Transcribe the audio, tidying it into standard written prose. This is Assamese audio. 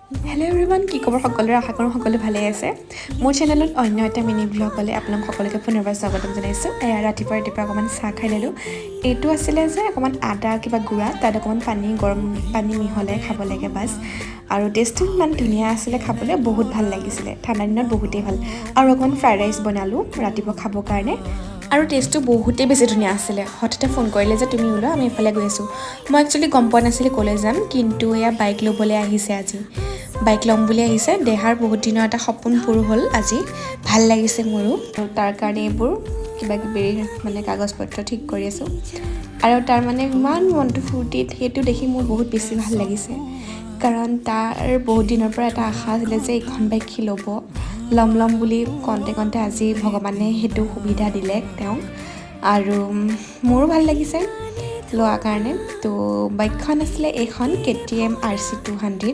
হেল্ল' এভৰিৱান, কি খবৰ সকলোৰে? আশা কৰোঁ সকলো ভালেই আছে। মোৰ চেনেলত অন্য এটা মিনি ভ্লগলৈ আপোনালোক সকলোকে পুনৰবাৰ স্বাগতম জনাইছোঁ। এয়া ৰাতিপুৱা ৰাতিপুৱা অকণমান চাহ খাই ল'লোঁ। এইটো আছিলে যে অকণমান আদা কিবা গুড়া, তাত অকণমান পানী, গৰম পানী মিহলাই খাব লাগে, বাছ। আৰু টেষ্টটো ইমান ধুনীয়া আছিলে, খাবলৈ বহুত ভাল লাগিছিলে। ঠাণ্ডা দিনত বহুতেই ভাল। আৰু অকণমান ফ্ৰাইড ৰাইচ বনালোঁ ৰাতিপুৱা খাবৰ কাৰণে আৰু টেষ্টটো বহুতেই বেছি ধুনীয়া আছিলে। হঠাতে ফোন কৰিলে যে তুমি ওলোৱা, আমি এইফালে গৈ আছোঁ। মই একচুৱেলি গম পোৱা নাছিলোঁ ক'লৈ যাম, কিন্তু এয়া বাইক ল'বলৈ আহিছে। আজি বাইক ল'ম বুলি আহিছে। দেহাৰ বহুত দিনৰ এটা সপোন পূৰ হ'ল আজি। ভাল লাগিছে মোৰো। আৰু তাৰ কাৰণে এইবোৰ কিবা কিবি মানে কাগজ পত্ৰ ঠিক কৰি আছোঁ। আৰু তাৰ মানে ইমান মনটো ফূৰ্তিত, সেইটো দেখি মোৰ বহুত বেছি ভাল লাগিছে, কাৰণ তাৰ বহুত দিনৰ পৰা এটা আশা আছিলে যে এইখন বাইক সি ল'ব, ল'ম ল'ম বুলি কওঁতে কওঁতে আজি ভগৱানে সেইটো সুবিধা দিলে তেওঁক আৰু মোৰো ভাল লাগিছে লোৱাৰ কাৰণে। তো বাইকখন আছিলে এইখন, কেটিএম আৰচি 200।